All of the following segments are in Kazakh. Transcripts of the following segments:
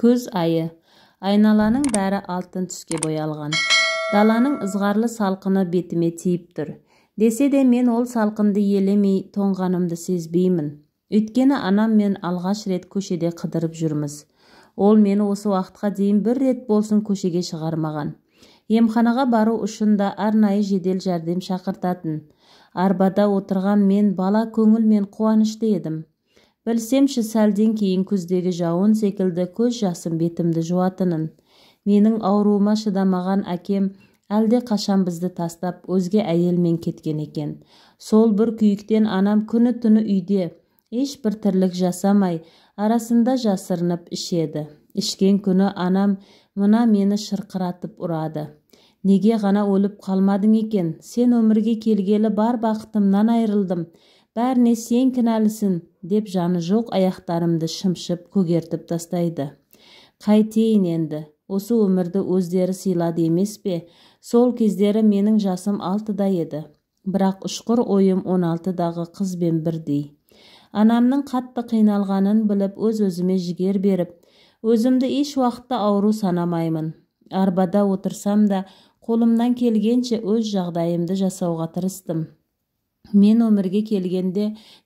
Күз айы. Айналаның бәрі алтын түске боялған. Даланың ызғарлы салқыны бетіме тиіп тұр. Десе де мен ол салқынды елемей, тоңғанымды сезбеймін. Өйткені анам мен алғаш рет көшеде қыдырып жүрміз. Ол мені осы уақытқа дейін бір рет болсын көшеге шығармаған. Емханаға бару үшін да арнайы жедел жәрдем шақыртатын. Арбада отырған мен бала көңілмен қуанышты едім. Білсемші, сәлден кейін күздегі жауын секілді көз жасым бетімді жуатынын. Менің ауруыма шыдамаған әкем әлде қашан бізді тастап өзге әйелмен кеткен екен. Сол бір күйіктен анам күні-түні үйде, ешбір тірлік жасамай, арасында жасырынып ішеді. Ішкен күні анам мына мені шырқыратып ұрады. Неге ғана өліп қалмадың екен? Сен өмірге келгелі бар бақытымнан айырылдым. Бәріне сен кінәлісің, деп жаны жоқ аяқтарымды шымшып көгертіп тастайды. Қайтейін енді, осы өмірді өздері сыйлады емес пе? Сол кездері менің жасым 6-да еді. Бірақ ұшқыр ойым 16-дағы қызбен бірдей. Анамның қатты қиналғанын біліп, өз-өзіме жігер беріп, өзімді еш уақытта ауру санамаймын. Арбада отырсам да, қолымнан келгенше өз жағдайымды жасауға тырыстым. Мен өмірге келгенде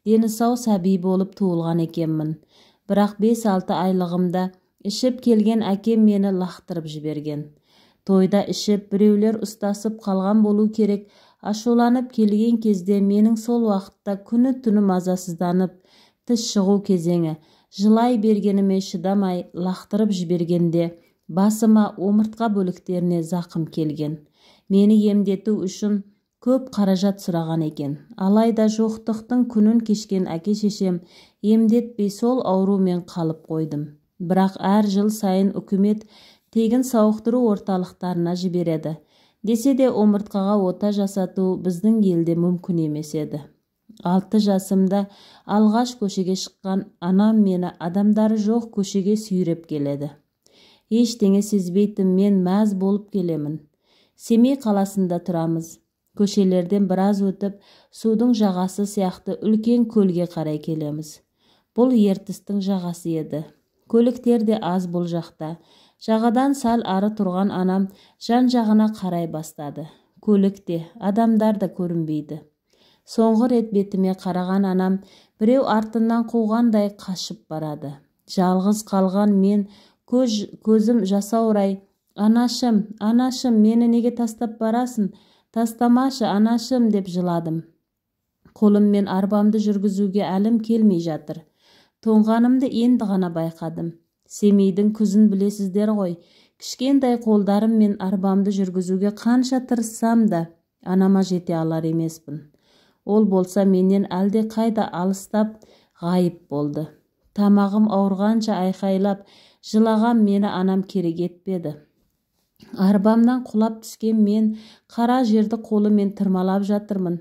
дені сау сәби болып туылған екенмін. Бірақ 5-6 айлығымда ішіп келген әкем мені лақтырып жіберген. Тойда ішіп, біреулер ұстасып қалған болу керек, ашуланып келген кезде менің сол уақытта күні-түні мазасызданып, тіс шығу кезеңі, жылай бергеніме шыдамай лақтырып жібергенде басыма омыртқа бөліктеріне зақым келген. Мені емдету үшін көп қаражат сұраған екен. Алайда жоқтықтың күнін кешкен әке-шешем емдетпей сол аурумен қалып қойдым. Бірақ әр жыл сайын үкімет тегін сауықтыру орталықтарына жібереді. Десе де омыртқаға ота жасату біздің елде мүмкін емес еді. 6 жасымда алғаш көшеге шыққан анам мені адамдары жоқ көшеге сүйреп келеді. Ештеңе сезбейтін мен мәз болып келемін. Семей қаласында тұрамыз. Көшелерден біраз өтіп, судың жағасы сияқты үлкен көлге қарай келеміз. Бұл Ертістің жағасы еді. Көліктер де аз бұл жақта. Жағадан сәл ары тұрған анам жан-жағына қарай бастады. Көлік те, адамдар да көрінбейді. Соңғы рет бетіме қараған анам біреу артынан қуғандай қашып барады. Жалғыз қалған мен көзім жасаурай, «Анашым, анашым, мені неге тастап барасың? Тастамашы, анашым», деп жыладым. Қолыммен арбамды жүргізуге әлім келмей жатыр. Тоңғанымды енді ғана байқадым. Семейдің күзін білесіздер ғой. Кішкентай қолдарыммен арбамды жүргізуге қанша тырыссам да, анама жете алар емеспін. Ол болса менен әлде қайда алыстап ғайып болды. Тамағым ауырғанша айқайлап, жылаған мені анам керек етпеді. Арбамнан құлап түскен мен қара жерді қолымен тырмалап жатырмын.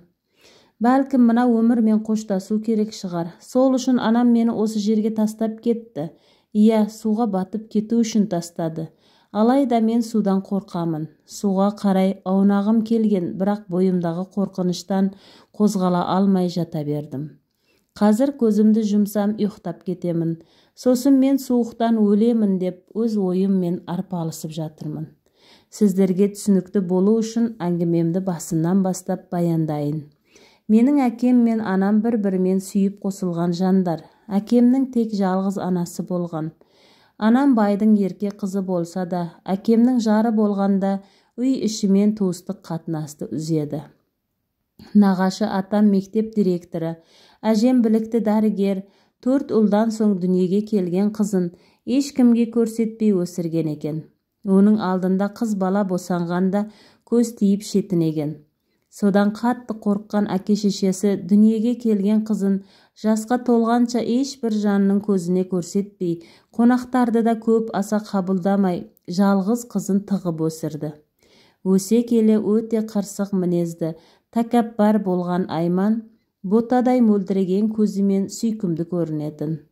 Бәлкім мына өмірмен қоштасу керек шығар. Сол үшін анам мені осы жерге тастап кетті. Иә, суға батып кету үшін тастады. Алайда мен судан қорқамын. Суға қарай аунағым келген, бірақ бойымдағы қорқыныштан қозғала алмай жата бердім. Қазір көзімді жұмсам ұйықтап кетемін. Сосын мен суықтан өлемін деп өз ойыммен арпалысып жатырмын. Сіздерге түсінікті болу үшін әңгімемді басынан бастап баяндайын. Менің әкем мен анам бір-бірімен сүйіп қосылған жандар. Әкемнің тек жалғыз анасы болған. Анам байдың ерке қызы болса да, әкемнің жары болғанда үй ішімен туыстық қатынасты үзеді. Нағашы атам мектеп директоры, әжем білікті дәрігер, 4 ұлдан соң дүниеге келген қызын ешкімге көрсетпей өсірген екен. Оның алдында қыз бала босанғанда көз тиіп шетінеген. Содан қатты қорыққан әке-шешесі дүниеге келген қызын жасқа толғанша ешбір жанның көзіне көрсетпей, қонақтарды да көп аса қабылдамай, жалғыз қызын тығып өсірді. Өсе келе өте қырсық мінезді, тәкаппар болған Айман ботадай мөлдіреген көзімен сүйкімді көрінетін.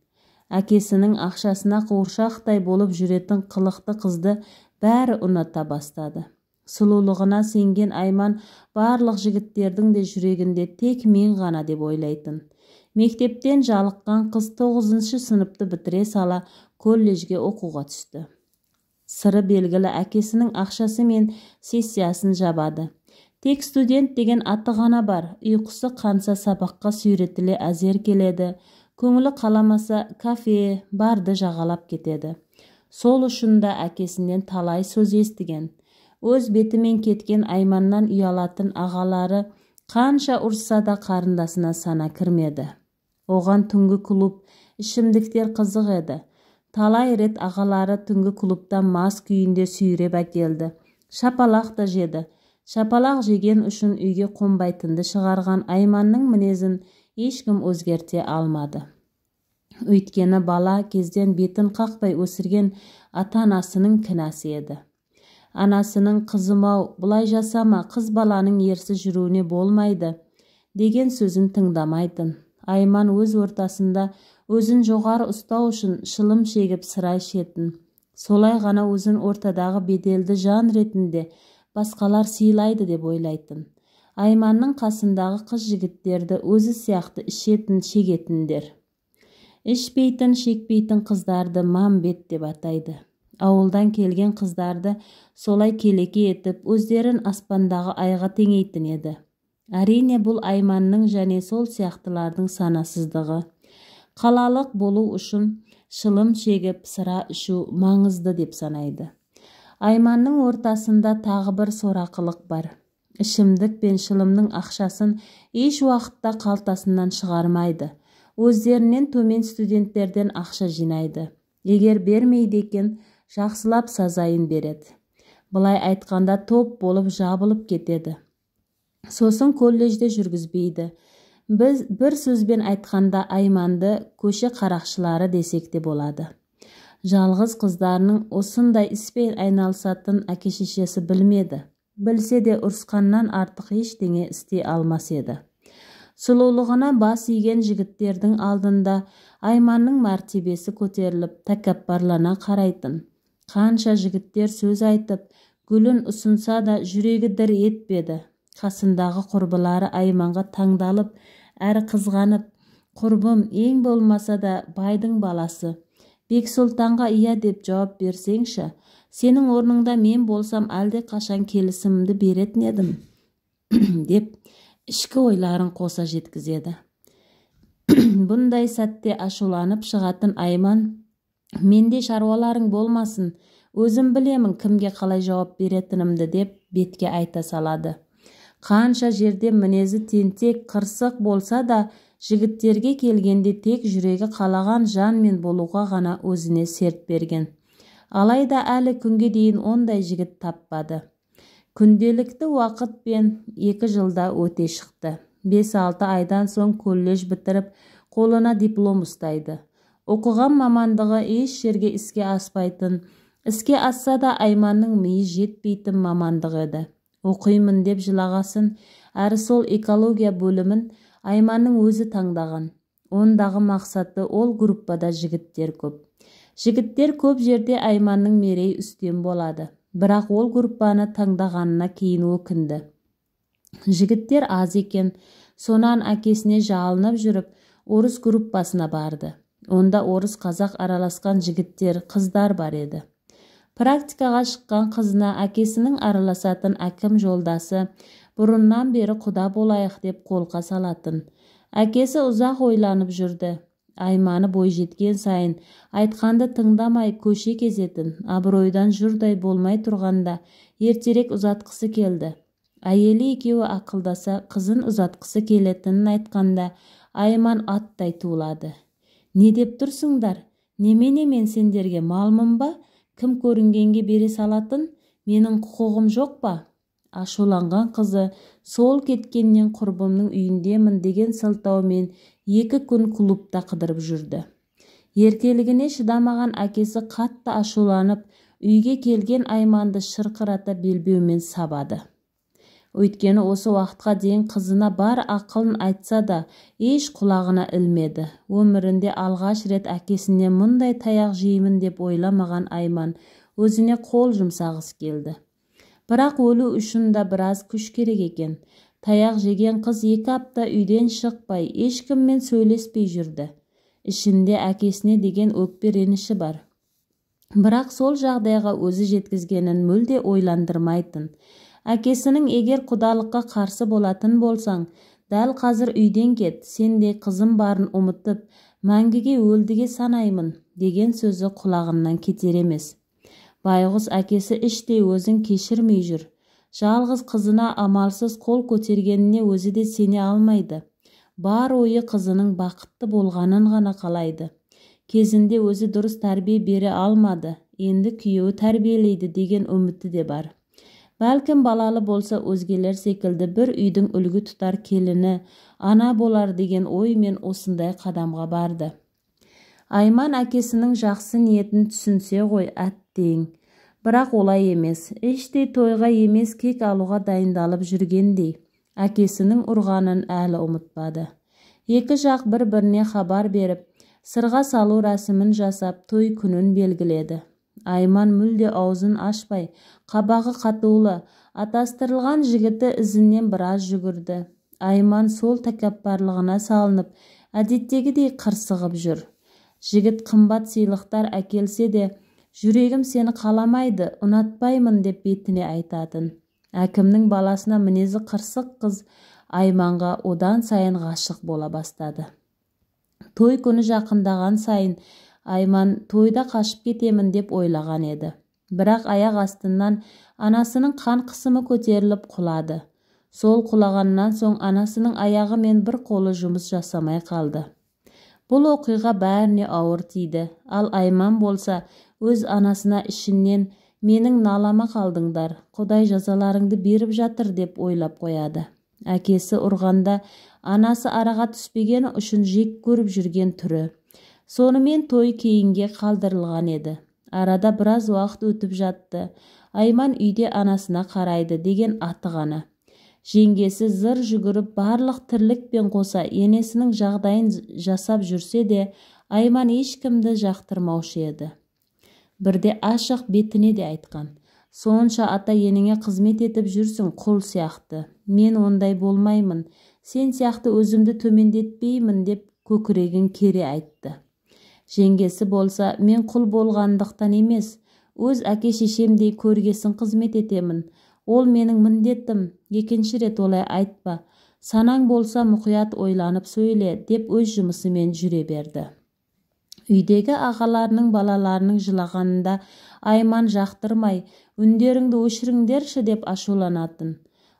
Әкесінің ақшасына қуыршақтай болып жүретін қылықты қызды бәрі ұната бастады. Сұлулығына сенген Айман барлық жігіттердің де жүрегінде тек мен ғана деп ойлайтын. Мектептен жалыққан қыз 9-сыныпты бітіре сала колледжге оқуға түсті. Сыры белгілі, әкесінің ақшасы мен сессиясын жабады. Тек студент деген аты ғана бар. Ұйқысы қанса сабаққа сүйретіле әзер келеді. Көңілі қаламаса кафе, барды жағалап кетеді. Сол үшін да әкесінен талай сөз естіген. Өз бетімен кеткен Айманнан ұялатын ағалары қанша ұрсса да қарындасына сана кірмеді. Оған түнгі клуб, ішімдіктер қызық еді. Талай рет ағалары түнгі клубтан мас күйінде сүйреп әкелді. Шапалақ та жеді. Шапалақ жеген үшін үйге қонбайтынды шығарған Айманның мінезін ешкім өзгерте алмады. Өйткені бала кезден бетін қақпай өсірген ата-анасының кінәсі еді. Анасының қызым-ау, бұлай жасама, қыз баланың ерсі жүруіне болмайды деген сөзін тыңдамайтын. Айман өз ортасында өзін жоғары ұстау үшін шылым шегіп сыра ішетін. Солай ғана өзін ортадағы беделді жан ретінде басқалар сыйлайды деп ойлайтын. Айманның қасындағы қыз жігіттерді өзі сияқты ішетін, шегетіндер. Ішпейтін, шекпейтін қыздарды мамбет деп атайды. Ауылдан келген қыздарды солай келеке етіп, өздерін аспандағы айға теңейтін еді. Әрине, бұл Айманның және сол сияқтылардың санасыздығы. Қалалық болу үшін шылым шегіп, сыра ішу маңызды деп санайды. Айманның ортасында тағы бір сорақылық бар. Ішімдік пен шылымның ақшасын еш уақытта қалтасынан шығармайды. Өздерінен төмен студенттерден ақша жинайды. Егер бермейді екен, жақсылап сазайын береді. Былай айтқанда топ болып жабылып кетеді. Сосын колледжде жүргізбейді. Біз бір сөзбен айтқанда Айманды көше қарақшылары десек те болады. Жалғыз қыздарының осындай іспен айналысатын әке-шешесі білмеді. Білсе де ұрысқаннан артық ештеңе істей алмас еді. Сұлулығына бас иген жігіттердің алдында Айманның мәртебесі көтеріліп, тәкаппарлана қарайтын. Қанша жігіттер сөз айтып, гүлін ұсынса да жүрегі дір етпеді. Қасындағы құрбылары Айманға таңдалып, әрі қызғанып, құрбым ең болмаса да байдың баласы. Бексұлтанға иә деп жауап берсеңші, сенің орныңда мен болсам әлде қашан келісімімді беретін едім, деп ішкі ойларын қоса жеткізеді. Бұндай сәтте ашуланып шығатын Айман, менде шаруаларың болмасын, өзім білемін кімге қалай жауап беретінімді деп бетке айта салады. Қанша жерде мінезі тентек, қырсық болса да, жігіттерге келгенде тек жүрегі қалаған жанмен болуға ғана өзіне серт берген. Алайда әлі күнге дейін ондай жігіт таппады. Күнделікті уақытпен 2 жылда өте шықты. 5-6 айдан соң колледж бітіріп, қолына диплом ұстайды. Оқыған мамандығы еш жерге іске аспайтын, іске асса да Айманның миы жетпейтін мамандық еді. Оқимын деп жылағасын, әрі сол экология бөлімін Айманның өзі таңдаған. Ондағы мақсаты ол группада жігіттер көп. Жігіттер көп жерде Айманның мерейі үстем болады. Бірақ ол группаны таңдағанына кейін өкінді. Жігіттер аз екен, сонан әкесіне жалынып жүріп, орыс группасына барды. Онда орыс-қазақ араласқан жігіттер, қыздар бар еді. Практикаға шыққан қызына әкесінің араласатын әкім жолдасы бұрыннан бері құда болайық деп қолқа салатын. Әкесі ұзақ ойланып жүрді. Айманы бойжеткен сайын айтқанды тыңдамай көше кезетін, абыройдан жұрдай болмай тұрғанда ертерек ұзатқысы келді. Әйелі екеуі ақылдаса, қызын ұзатқысы келетінін айтқанда Айман аттай тулады. Не деп тұрсыңдар? Немене мен сендерге малмын ба? Кім көрінгенге бере салатын? Менің құқығым жоқ па? Ашуланған қызы сол кеткеннен құрбымның үйіндемін деген сылтаумен 2 күн клубта қыдырып жүрді. Еркелігіне шыдамаған әкесі қатты ашуланып, үйге келген Айманды шырқырата белбеумен сабады. Өйткені осы уақытқа дейін қызына бар ақылын айтса да, еш құлағына ілмеді. Өмірінде алғаш рет әкесінен мұндай таяқ жеймін деп ойламаған Айман өзіне қол жұмсағысы келді. Бірақ өлу үшін да біраз күш керек екен. Таяқ жеген қыз 2 апта үйден шықпай, ешкіммен сөйлеспей жүрді. Ішінде әкесіне деген өкпе реніші бар. Бірақ сол жағдайға өзі жеткізгенін мүлде ойландырмайтын. Әкесінің егер құдалыққа қарсы болатын болсаң, дәл қазір үйден кет, сендей қызым барын ұмытып, мәңгіге өлдіге санаймын, деген сөзі құлағынан кетер емес. Байғұс әкесі іштей өзін кешірмей жүр. Жалғыз қызына амалсыз қол көтергеніне өзі де сене алмайды. Бар ойы қызының бақытты болғанын ғана қалайды. Кезінде өзі дұрыс тәрбие бере алмады, енді күйеуі тәрбиелейді деген үміті де бар. Бәлкім балалы болса өзгелер секілді бір үйдің үлгі тұтар келіні, ана болар деген оймен осындай қадамға барды. Айман әкесінің жақсы ниетін түсінсе ғой, әттең. Бірақ олай емес, іштей тойға емес кек алуға дайындалып жүргендей, әкесінің ұрғанын әлі ұмытпады. Екі жақ бір-біріне хабар беріп, сырға салу рәсімін жасап, той күнін белгіледі. Айман мүлде аузын ашпай, қабағы қатулы, атастырылған жігіті ізінен біраз жүгірді. Айман сол тәкаппарлығына салынып, әдеттегідей қырсығып жүр. Жігіт қымбат сыйлықтар әкелсе де, жүрегім сені қаламайды, ұнатпаймын деп бетіне айтатын. Әкімнің баласына мінезі қырсық қыз Айманға одан сайын ғашық бола бастады. Той күні жақындаған сайын Айман тойда қашып кетемін деп ойлаған еді. Бірақ аяқ астынан анасының қан қысымы көтеріліп құлады. Сол құлағаннан соң анасының аяғы мен бір қолы жұмыс жасамай қалды. Бұл оқиға бәріне ауыр тиді. Ал Айман болса, өз анасына ішінен менің налама қалдыңдар, Құдай жазаларыңды беріп жатыр деп ойлап қояды. Әкесі ұрғанда анасы араға түспегені үшін жек көріп жүрген түрі. Сонымен той кейінге қалдырылған еді. Арада біраз уақыт өтіп жатты. Айман үйде анасына қарайды деген аты ғана. Жеңгесі зыр жүгіріп барлық тірлікпен қоса енесінің жағдайын жасап жүрсе де, Айман ешкімді жақтырмаушы еді. Бірде ашық бетіне де айтқан. Сонша ата-енеңе қызмет етіп жүрсің құл сияқты. Мен ондай болмаймын. Сен сияқты өзімді төмендетпеймін деп көкірегін кере айтты. Жеңгесі болса, мен құл болғандықтан емес, өз әке-шешемдей көргесін қызмет етемін. Ол менің міндетім, екінші рет олай айтпа. Санаң болса мұқият ойланып сөйле, деп өз жұмысымен жүре берді. Үйдегі ағаларының балаларының жылағанында Айман жақтырмай, үндеріңді өшіріңдерші деп ашуланатын.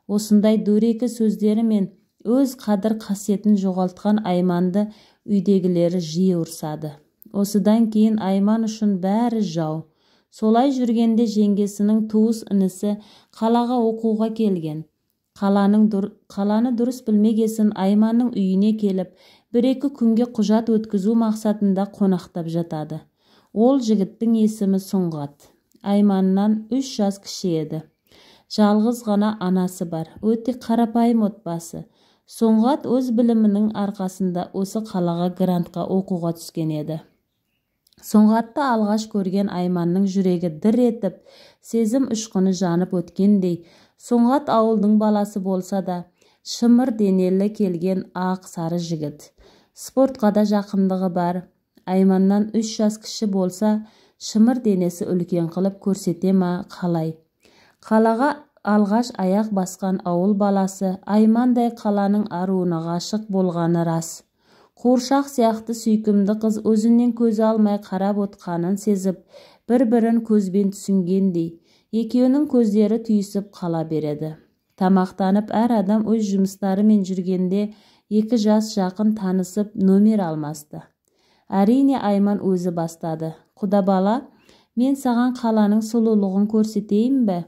Осындай дөрекі сөздерімен өз қадір қасиетін жоғалтқан Айманды үйдегілері жиі ұрсады. Осыдан кейін Айман үшін бәрі жау. Солай жүргенде жеңгесінің туыс інісі қалаға оқуға келген. Қаланы дұрыс білмегесін Айманның үйіне келіп, бір-екі күнге құжат өткізу мақсатында қонақтап жатады. Ол жігіттің есімі Сұңғат. Айманнан 3 жас кіші еді. Жалғыз ғана анасы бар, өте қарапайым отбасы. Сұңғат өз білімінің арқасында осы қалаға грантқа оқуға түскен еді. Сұңғатты алғаш көрген Айманның жүрегі дір етіп, сезім ұшқыны жанып өткендей, Сұңғат ауылдың баласы болса да, шымыр денелі келген ақ сары жігіт. Спортқа да жақындығы бар. Айманнан 3 жас кіші болса, шымыр денесі үлкен қылып көрсете ма қалай. Қалаға алғаш аяқ басқан ауыл баласы Аймандай қаланың аруына ғашық болғаны рас. Қуыршақ сияқты сүйкімді қыз өзінен көз алмай қарап отқанын сезіп, бір-бірін көзбен түсінгендей, екеуінің көздері түйісіп қала береді. Тамақтанып әр адам өз жұмыстарымен жүргенде екі жас жақын танысып номер алмасты. Әрине Айман өзі бастады. Құда бала, мен саған қаланың сұлулығын көрсетейін бе?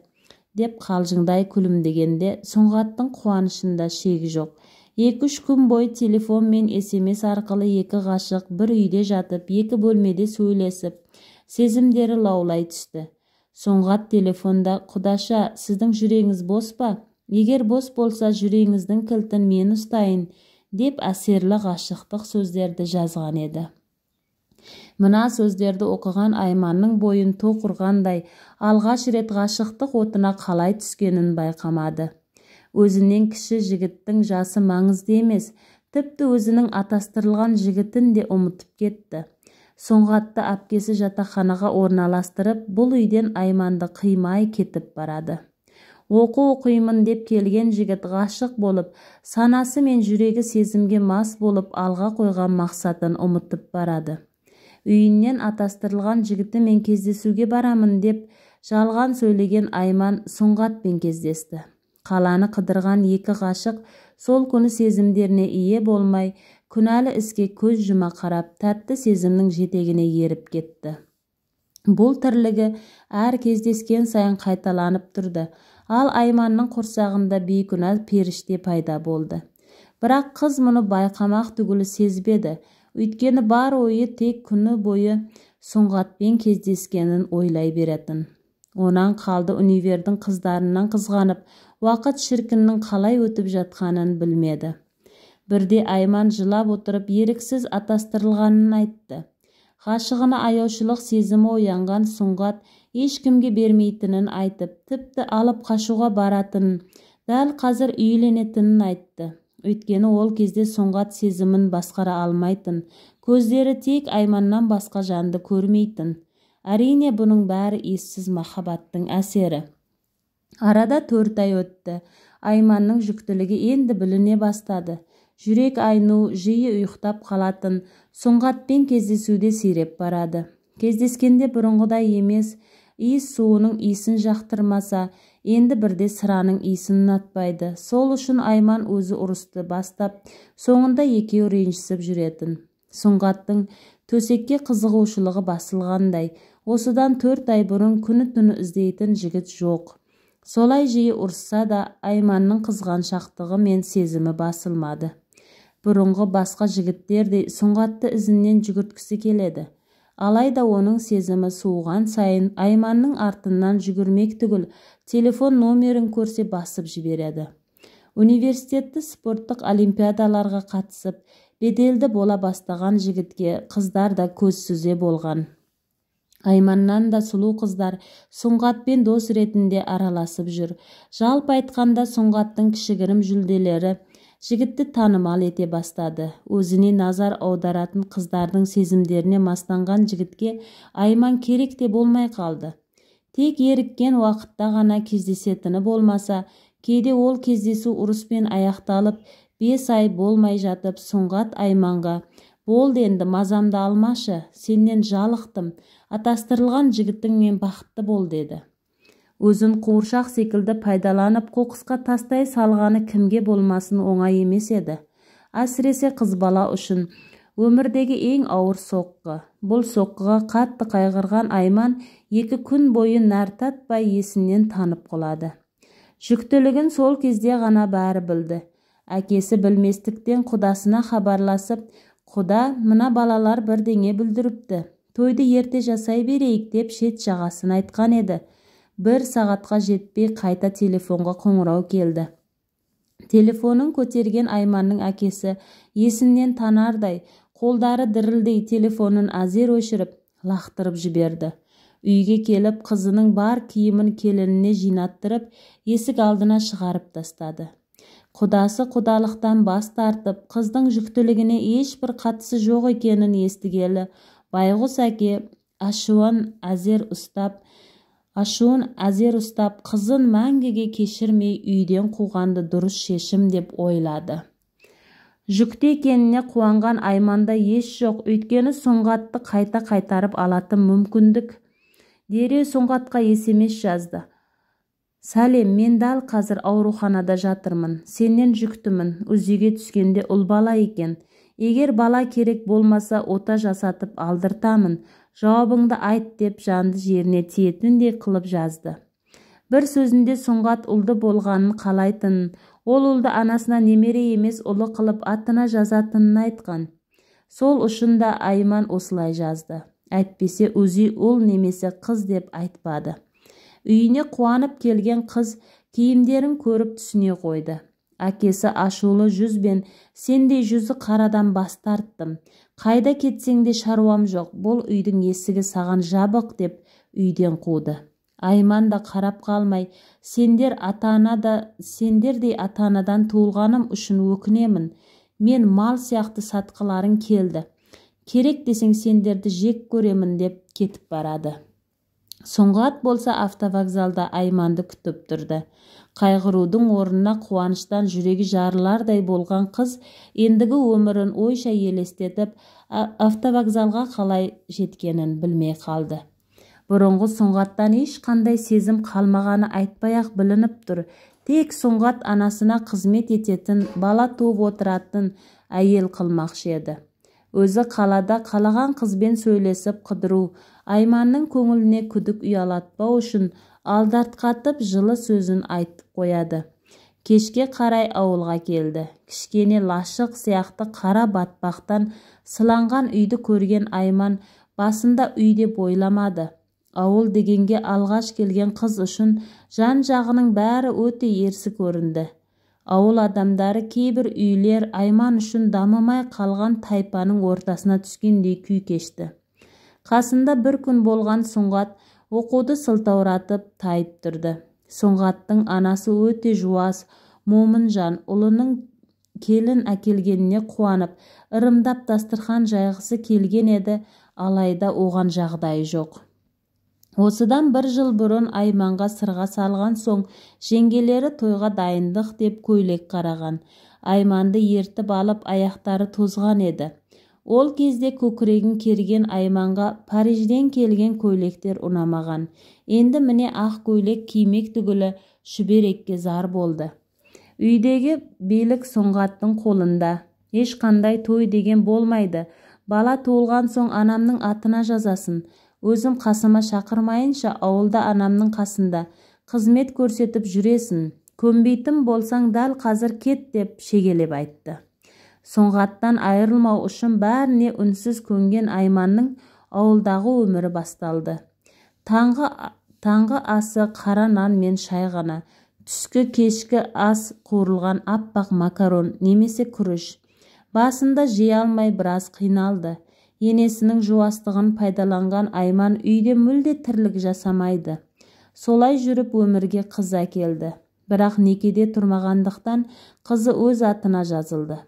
Деп қалжыңдай күлімдегенде Сұңғаттың қуанышында шегі жоқ. 2-3 күн бойы телефон мен СМС арқылы екі ғашық бір үйде жатып, екі бөлмеде сөйлесіп, сезімдері лаулай түсті. Сұңғат телефонда, құдаша, сіздің жүрегіңіз бос па? Егер бос болса, жүрегіңіздің кілтін мен ұстайын, деп әсерлі ғашықтық сөздерді жазған еді. Мына сөздерді оқыған Айманның бойын тоқ ұрғандай, алғаш рет ғашықтық отына қалай түскенін байқамады. Өзінен кіші жігіттің жасы маңызды емес, тіпті өзінің атастырылған жігітін де ұмытып кетті. Сұңғатты әпкесі жатақханаға орналастырып, бұл үйден Айманды қимай кетіп барады. Оқу оқимын деп келген жігіт ғашық болып, санасы мен жүрегі сезімге мас болып, алға қойған мақсатын ұмытып барады. Үйінен атастырылған жігітімен кездесуге барамын деп жалған сөйлеген Айман Сұңғатпен кездесті. Қаланы қыдырған екі ғашық сол күні сезімдеріне ие болмай, күнәлі іске көз жұма қарап, тәтті сезімнің жетегіне еріп кетті. Бұл тірлігі әр кездескен сайын қайталанып тұрды. Ал Айманның құрсағында бейкүнә періште пайда болды. Бірақ қыз мұны байқамақ түгілі сезбеді. Өйткені бар ойы тек күні бойы Сұңғатпен кездескенін ойлай беретін. Онан қалды универдің қыздарынан қызғанып, уақыт шіркіннің қалай өтіп жатқанын білмеді. Бірде Айман жылап отырып, еріксіз атастырылғанын айтты. Ғашығына аяушылық сезімі оянған Сұңғат ешкімге бермейтінін айтып, тіпті алып қашуға баратынын, дәл қазір үйленетінін айтты. Өйткені ол кезде Сұңғат сезімін басқара алмайтын, көздері тек Айманнан басқа жанды көрмейтін. Әрине, бұның бәрі ессіз махаббаттың әсері. Арада 4 ай өтті. Айманның жүктілігі енді біліне бастады. Жүрек айну, жиі ұйықтап қалатын, Сұңғатпен кездесуде сиреп барады. Кездескенде бұрынғыдай емес, иіс суының иісін жақтырмаса, енді бірде сыраның иісін ұнатпайды. Сол үшін Айман өзі ұрысты бастап, соңында екеуі ренжісіп жүретін. Сұңғаттың төсекке қызығушылығы басылғандай, осыдан 4 ай бұрын күні-түні іздейтін жігіт жоқ. Солай жиі ұрысса да, Айманның қызғаншақтығы мен сезімі басылмады. Бұрынғы басқа жігіттердей Сұңғатты ізінен жүгірткісі келеді. Алайда оның сезімі суыған сайын Айманның артынан жүгірмек түгіл, телефон номерін көрсе басып жібереді. Университетті спорттық олимпиадаларға қатысып, беделді бола бастаған жігітке қыздар да көз сүзе болған. Айманнан да сұлу қыздар Сұңғатпен дос ретінде араласып жүр. Жалпы айтқанда, Сұңғаттың кішігірім жүлделері жігітті танымал ете бастады. Өзіне назар аударатын қыздардың сезімдеріне мастанған жігітке Айман керек те болмай қалды. Тек еріккен уақытта ғана кездесетіні болмаса, кейде ол кездесу ұрыспен аяқталып, 5 ай болмай жатып Сұңғат Айманға: «Болды енді, мазамды алмашы, сенен жалықтым, атастырылған жігітіңмен бақытты бол» деді. Өзін қуыршақ секілді пайдаланып, қоқысқа тастай салғаны кімге болмасын оңай емес еді. Әсіресе қыз бала үшін өмірдегі ең ауыр соққы. Бұл соққыға қатты қайғырған Айман 2 күн бойы нәр татпай есінен танып құлады. Жүктілігін сол кезде ғана бәрі білді. Әкесі білместіктен құдасына хабарласып, «Құда, мына балалар бірдеңе бүлдіріпті, тойды ерте жасай берейік» деп шет жағасын айтқан еді. 1 сағатқа жетпей қайта телефонға қоңырау келді. Телефонын көтерген Айманның әкесі есінен танардай, қолдары дірілдей телефонын әзер өшіріп, лақтырып жіберді. Үйге келіп, қызының бар киімін келініне жинаттырып, есік алдына шығарып тастады. Құдасы құдалықтан бас тартып, қыздың жүктілігіне ешбір қатысы жоқ екенін естігелі, байғұс әке ашуын әзер ұстап, қызын мәңгіге кешірмей үйден қуғанды дұрыс шешім деп ойлады. Жүкті екеніне қуанған Айманда ес жоқ, өйткені Сұңғатты қайта қайтарып алатын мүмкіндік. Дереу Сұңғатқа SMS жазды. «Сәлем, мен дәл қазір ауруханада жатырмын, сенен жүктімін, УЗИ-ге түскенде ұл бала екен. Егер бала керек болмаса, ота жасатып алдыртамын, жауабыңды айт» деп жанды жеріне тиетіндей қылып жазды. Бір сөзінде Сұңғат ұлды болғанын қалайтынын, ол ұлды анасына немере емес ұлы қылып атына жазатынын айтқан. Сол үшін да Айман осылай жазды. Әйтпесе УЗИ ұл немесе қыз деп айтпады. Үйіне қуанып келген қыз киімдерін көріп түсіне қойды. Әкесі ашулы жүзбен: «Сендей жүзі қарадан бас тарттым. Қайда кетсең де шаруам жоқ, бұл үйдің есігі саған жабық» деп үйден қуды. Айман да қарап қалмай, «Сендердей ата-анадан туылғаным үшін өкінемін. Мен мал сияқты сатқыларың келді. Керек десең сендерді жек көремін деп кетіп барады. Сұңғат болса автовокзалда Айманды күтіп тұрды. Қайғырудың орнына қуаныштан жүрегі жарылардай болған қыз ендігі өмірін ойша елестетіп, автовокзалға қалай жеткенін білмей қалды. Бұрынғы Сұңғаттан ешқандай сезім қалмағаны айтпай-ақ білініп тұр. Тек Сұңғат анасына қызмет ететін, бала туып отыратын әйел қылмақшы еді. Өзі қалада қалаған қызбен сөйлесіп қыдыру, Айманның көңіліне күдік ұялатпау үшін алдартқатып жылы сөзін айтып қояды. Кешке қарай ауылға келді. Кішкене лашық сияқты қара батпақтан сыланған үйді көрген Айман басында үй деп ойламады. Ауыл дегенге алғаш келген қыз үшін жан-жағының бәрі өте ерсі көрінді. Ауыл адамдары, кейбір үйлер Айман үшін дамымай қалған тайпаның ортасына түскендей күй кешті. Қасында бір күн болған Сұңғат оқуды сылтауратып тайып тұрды. Сұңғаттың анасы өте жуас, момын жан, ұлының келін әкелгеніне қуанып, ырымдап дастархан жайғысы келген еді, алайда оған жағдайы жоқ. Осыдан бір жыл бұрын Айманға сырға салған соң, жеңгелері тойға дайындық деп көйлек қараған. Айманды ертіп алып, аяқтары тозған еді. Ол кезде көкірегін керген Айманға Парижден келген көйлектер ұнамаған. Енді міне ақ көйлек кимек түгілі шүберекке зар болды. Үйдегі билік Сұңғаттың қолында. Ешқандай той деген болмайды. Бала туылған соң анамның атына жазасын. Өзім қасыма шақырмайынша ауылда анамның қасында қызмет көрсетіп жүресін. Көнбейтін болсаң дәл қазір кет деп шегелеп айтты. Сұңғаттан айырылмау үшін бәріне үнсіз көнген Айманның ауылдағы өмірі басталды. Таңғы асы қара нан мен шай ғана, түскі кешкі ас қуырылған аппақ макарон немесе күріш. Басында жей алмай біраз қиналды. Енесінің жуастығын пайдаланған Айман үйде мүлде тірлік жасамайды. Солай жүріп өмірге қыз әкелді. Бірақ некеде тұрмағандықтан қызы өз атына жазылды.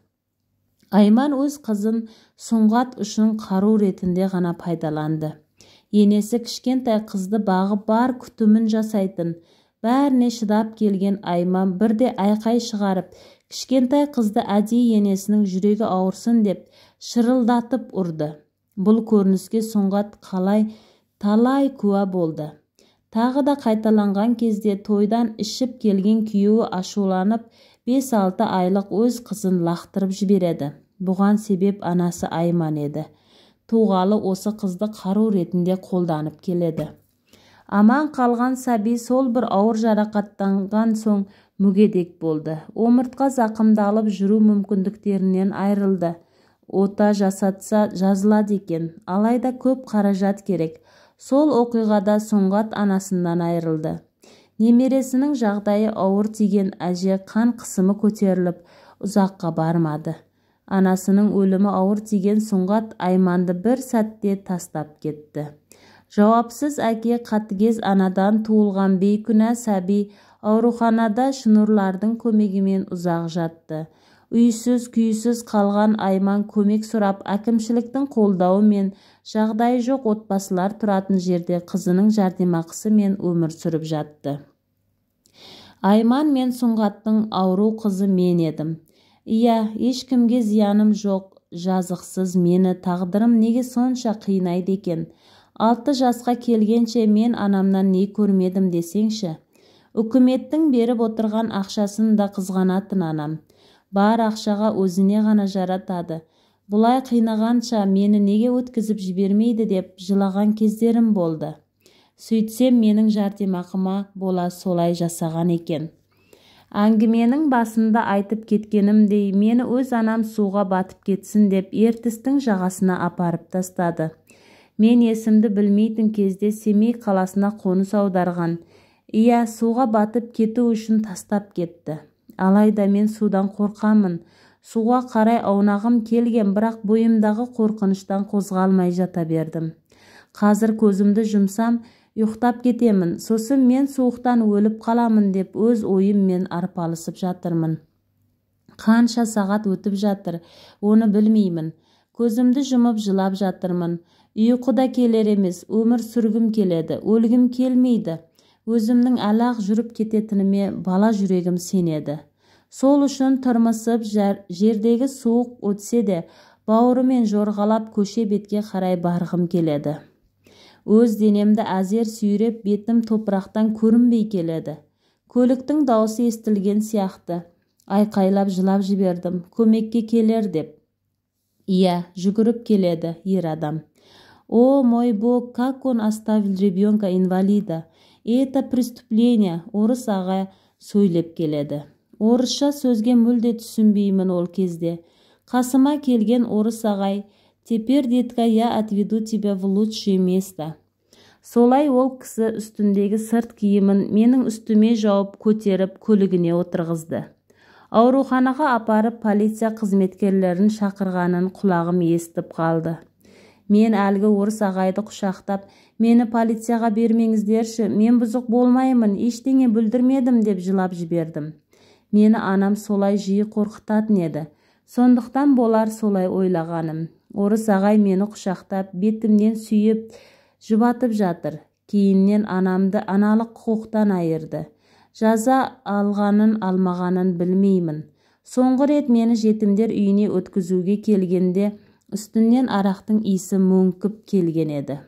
Айман өз қызын Сұңғат үшін қару ретінде ғана пайдаланды. Енесі кішкентай қызды бағып бар күтімін жасайтын. Бәріне шыдап келген Айман бірде айқай шығарып, кішкентай қызды әдейі енесінің жүрегі ауырсын деп шырылдатып ұрды. Бұл көрініске Сұңғат қалай талай куә болды. Тағы да қайталанған кезде тойдан ішіп келген күйеуі ашуланып, 5-6 айлық өз қызын лақтырып жібереді. Бұған себеп анасы Айман еді. Туғалы осы қызды қару ретінде қолданып келеді. Аман қалған сәби сол бір ауыр жарақаттанған соң мүгедек болды. Омыртқа зақымдалып жүру мүмкіндіктерінен айырылды. Ота жасатса жазылады екен, алайда көп қаражат керек. Сол оқиғада Сұңғат анасынан айырылды. Немересінің жағдайы ауыр тиген әже қан қысымы көтеріліп, ұзаққа бармады. Анасының өлімі ауыр тиген Сұңғат Айманды бір сәтте тастап кетті. Жауапсыз әке қатыгез анадан туылған бейкүнә сәби ауруханада шнурлардың көмегімен ұзақ жатты. Үйсіз, күйсіз қалған Айман көмек сұрап, әкімшіліктің қолдауымен жағдайы жоқ отбасылар тұратын жерде қызының жәрдемақысымен өмір сүріп жатты. Айман мен Сұңғаттың ауру қызы мен едім. Иә, ешкімге зияным жоқ, жазықсыз мені тағдырым неге сонша қинайды екен? 6 жасқа келгенше мен анамнан не көрмедім десеңші. Үкіметтің беріп отырған ақшасын да қызғанатын анам. Бар ақшаға өзіне ғана жаратады. Бұлай қинағанша мені неге өткізіп жібермейді деп жылаған кездерім болды. Сөйтсем менің жәрдемақыма бола солай жасаған екен. Әңгіменің басында айтып кеткенімдей, мені өз анам суға батып кетсін деп Ертістің жағасына апарып тастады. Мен есімді білмейтін кезде Семей қаласына қоныс аударған. Иә, суға батып кету үшін тастап кетті. Алайда мен судан қорқамын. Суға қарай аунағым келген, бірақ бойымдағы қорқыныштан қозғалмай жата бердім. Қазір көзімді жұмсам, ұйықтап кетемін, сосын мен суықтан өліп қаламын деп өз ойыммен арпалысып жатырмын. Қанша сағат өтіп жатыр, оны білмеймін. Көзімді жұмып жылап жатырмын. Ұйқы да келер емес, өмір сүргім келеді, өлгім келмейді. Өзімнің әлі-ақ жүріп кететініме бала жүрегім сенеді. Сол үшін тырмысып жердегі суық өтсе де, бауырымен жорғалап көше бетке қарай барғым келеді. Өз денемді әзер сүйреп, бетім топырақтан көрінбей келеді. Көліктің даусы естілген сияқты. Айқайлап жылап жібердім, көмекке келер деп. Иә, жүгіріп келеді ер адам. О, мой бог, как он оставил ребенка инвалида? Это преступление, орыс аға сөйлеп келеді. Орысша сөзге мүлде түсінбеймін ол кезде. Қасыма келген орыс ағай, теперь, детка, я отведу тебя в лучшее место. Солай ол кісі үстіндегі сырт киімін менің үстіме жауып көтеріп көлігіне отырғызды. Ауруханаға апарып полиция қызметкерлерін шақырғанын құлағым естіп қалды. Мен әлгі орыс ағайды құшақтап, мені полицияға бермеңіздерші, мен бұзық болмаймын, ештеңе бүлдірмедім деп жылап жібердім. Мені анам солай жиі қорқытатын еді. Сондықтан болар солай ойлағаным. Орыс ағай мені құшақтап, бетімнен сүйіп, жұбатып жатыр. Кейіннен анамды аналық құқықтан айырды. Жаза алғанын алмағанын білмеймін. Соңғы рет мені жетімдер үйіне өткізуге келгенде үстінен арақтың иісі мүңкіп келген еді.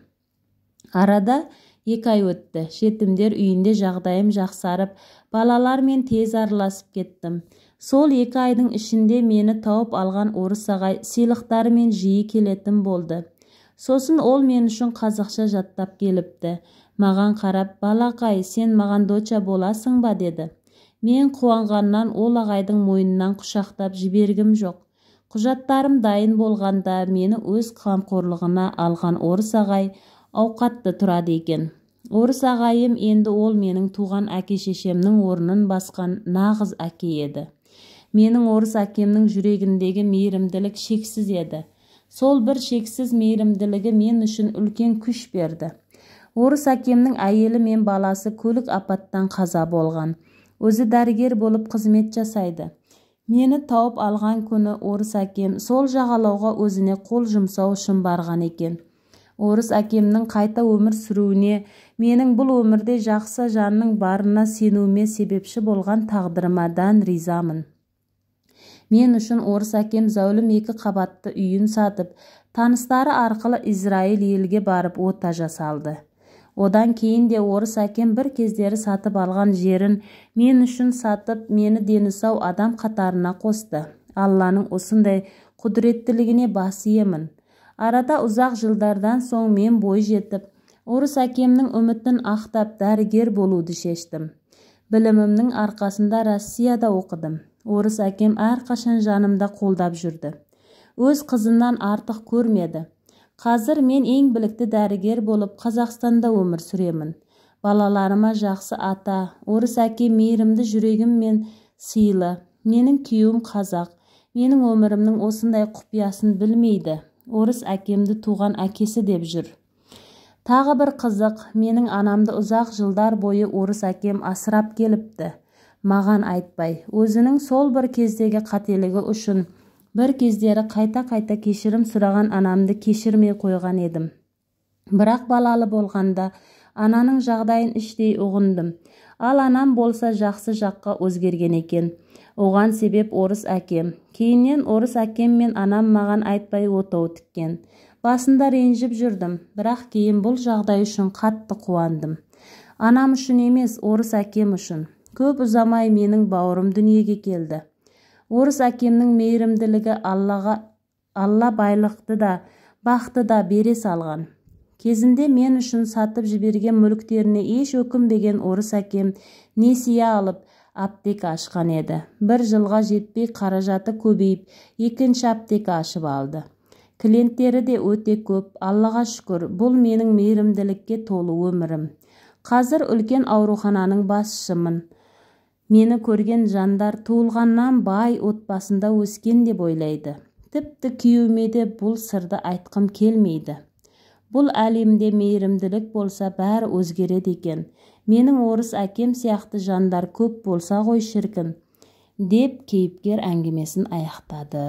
Арада 2 ай өтті. Жетімдер үйінде жағдайым жақсарып, балалармен тез араласып кеттім. Сол 2 айдың ішінде мені тауып алған орыс ағай сыйлықтарымен жиі келетін болды. Сосын ол мен үшін қазақша жаттап келіпті. Маған қарап, балақай, сен маған доча боласың ба, деді. Мен қуанғаннан ол ағайдың мойнынан құшақтап жібергім жоқ. Құжаттарым дайын болғанда мені өз қамқорлығына алған орыс ағай ауқатты тұрады екен. Орыс ағайым енді ол менің туған әке-шешемнің орнын басқан нағыз әке еді. Менің орыс әкемнің жүрегіндегі мейірімділік шексіз еді. Сол бір шексіз мейірімділігі мен үшін үлкен күш берді. Орыс әкемнің әйелі мен баласы көлік апаттан қаза болған. Өзі дәрігер болып қызмет жасайды. Мені тауып алған күні орыс әкем сол жағалауға өзіне қол жұмсау үшін барған екен. Орыс әкемнің қайта өмір сүруіне, менің бұл өмірде жақсы жанның барына сенуіме себепші болған тағдырыма дән ризамын. Мен үшін орыс әкем зәулім 2 қабатты үйін сатып, таныстары арқылы Израиль елге барып ота жасалды. Одан кейін де орыс әкем бір кездері сатып алған жерін мен үшін сатып, мені дені сау адам қатарына қосты. Алланың осындай құдіреттілігіне бас иемін. Арада ұзақ жылдардан соң мен бой жетіп, орыс әкемнің үмітін ақтап дәрігер болуды шештім. Білімімнің арқасында Россияда оқыдым. Орыс әкем әрқашан жанымда қолдап жүрді. Өз қызынан артық көрмеді. Қазір мен ең білікті дәрігер болып Қазақстанда өмір сүремін. Балаларыма жақсы ата, орыс әке мейірімді жүрегіммен сыйлы. Менің күйеуім қазақ. Менің өмірімнің осындай құпиясын білмейді. Орыс әкемді туған әкесі деп жүр. Тағы бір қызық, менің анамды ұзақ жылдар бойы орыс әкем асырап келіпті. Маған айтпай, өзінің сол бір кездегі қателігі үшін бір кездері қайта-қайта кешірім сұраған анамды кешірмей қойған едім. Бірақ балалы болғанда ананың жағдайын іштей ұғындым. Ал анам болса жақсы жаққа өзгерген екен. Оған себеп орыс әкем. Кейіннен орыс әкем мен анам маған айтпай отау тіккен. Басында ренжіп жүрдім, бірақ кейін бұл жағдай үшін қатты қуандым. Анам үшін емес, орыс әкем үшін. Көп ұзамай менің бауырым дүниеге келді. Орыс әкемнің мейірімділігі Алла байлықты да, бақты да бере салған. Кезінде мен үшін сатып жіберген мүліктеріне еш өкінбеген орыс әкем несие алып, аптека ашқан еді. Бір жылға жетпей қаражаты көбейіп, екінші аптека ашып алды. Клиенттері де өте көп, Аллаға шүкір, бұл менің мейірімділікке толы өмірім. Қазір үлкен аурухананың басшымын. Мені көрген жандар туылғаннан бай отбасында өскен деп ойлайды. Тіпті күйеуіме де бұл сырды айтқым келмейді. Бұл әлемде мейірімділік болса бәрі өзгереді екен. Менің орыс әкем сияқты жандар көп болса ғой шіркін, деп кейіпкер әңгімесін аяқтады.